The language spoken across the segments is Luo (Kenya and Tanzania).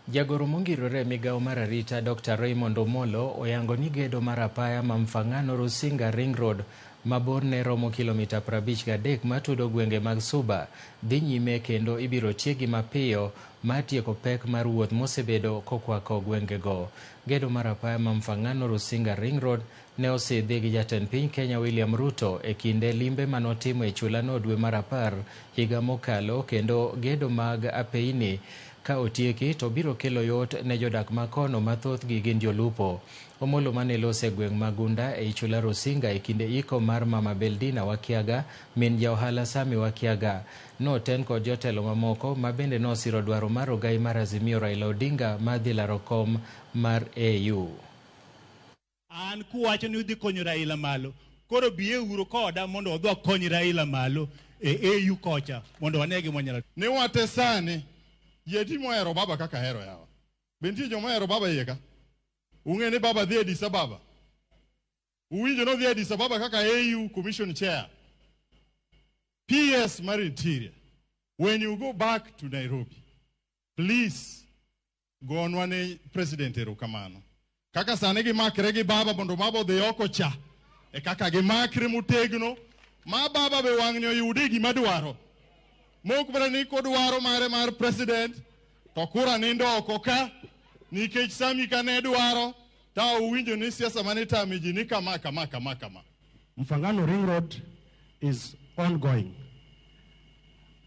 Jagoro mongirore e migawo mar arita Dr. Raymond Omolo oyango ni gedo mar apaya ma Mfangano Rusinga Ring Road ma borne romo kilomita 53 matudo gwenge mag Suba dhi nyime kendo ibiro tieki mapiyo mar tieko pek mar wuoth mosebedo kokwako gwengego. Gedo mar apaya ma Mfangano Rusinga Ring Road ne osidhi gi jatend piny Kenya William Ruto e kinde limbe manotimo e chulano dwe mar 10 higa mokalo, kendo gedo mag apeini ka otieki to biro kelo yot ne jodak makono ma thothgi gin jolupo. Omolo mane lose e gweng' ma Gunda ei chula Rusinga e kinde iko mar Mama Beldina Wakiaga, min jaohala Sami Wakiaga, noten kod jotelo mamoko ma bende nosiro dwaro mar ogai mar Azimio Raila Odinga mar dhi laro kom mar AU. An kuwacho ni udhi konyo Raila malo, koro biyeuru koda mondo wadhi wakony Raila malo e AU kocha mondo wane gima wanyalo. Ni wate sani, ji adi mohero baba kaka ahero yawa? Be nitie joma ohero baba iye ka? Ung'e ni baba dhi Addis Ababa. Uwinjo nodhi Addis Ababa kaka AU Commission Chair. PS mar Interior. When you go back to Nairobi, please gonwa ne President erokamano. Kaka sani gimakre gi baba mondo baba odhi oko cha, e kaka gimakre motegno ma baba be wang'ni oyude gima dwaro. Mok mana ni kodwaro mare mar president to kura nindo oko ka, nikech Sami ka ne dwaro ta uwinjo ni siasa mane tame ji ni kama kama kama kama. Mfangano Ring Road is ongoing.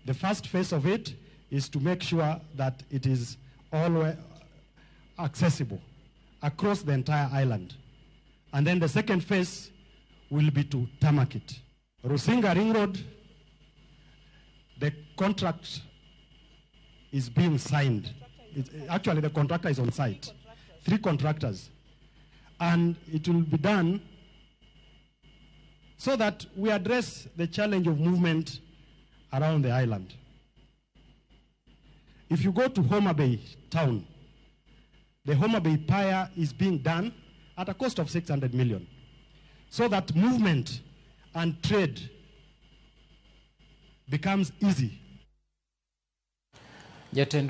The first phase of it is to make sure that it is all accessible across the entire island. And then the second phase will be to tarmac it. Rusinga Ring Road, the contract is being signed. Actually, the contractor is on site. 3 contractors. And it will be done so that we address the challenge of movement around the island. If you go to Homa Bay town, the Homa Bay Pier is being done at a cost of 600 million, so that movement and trade becomes easy. Jatend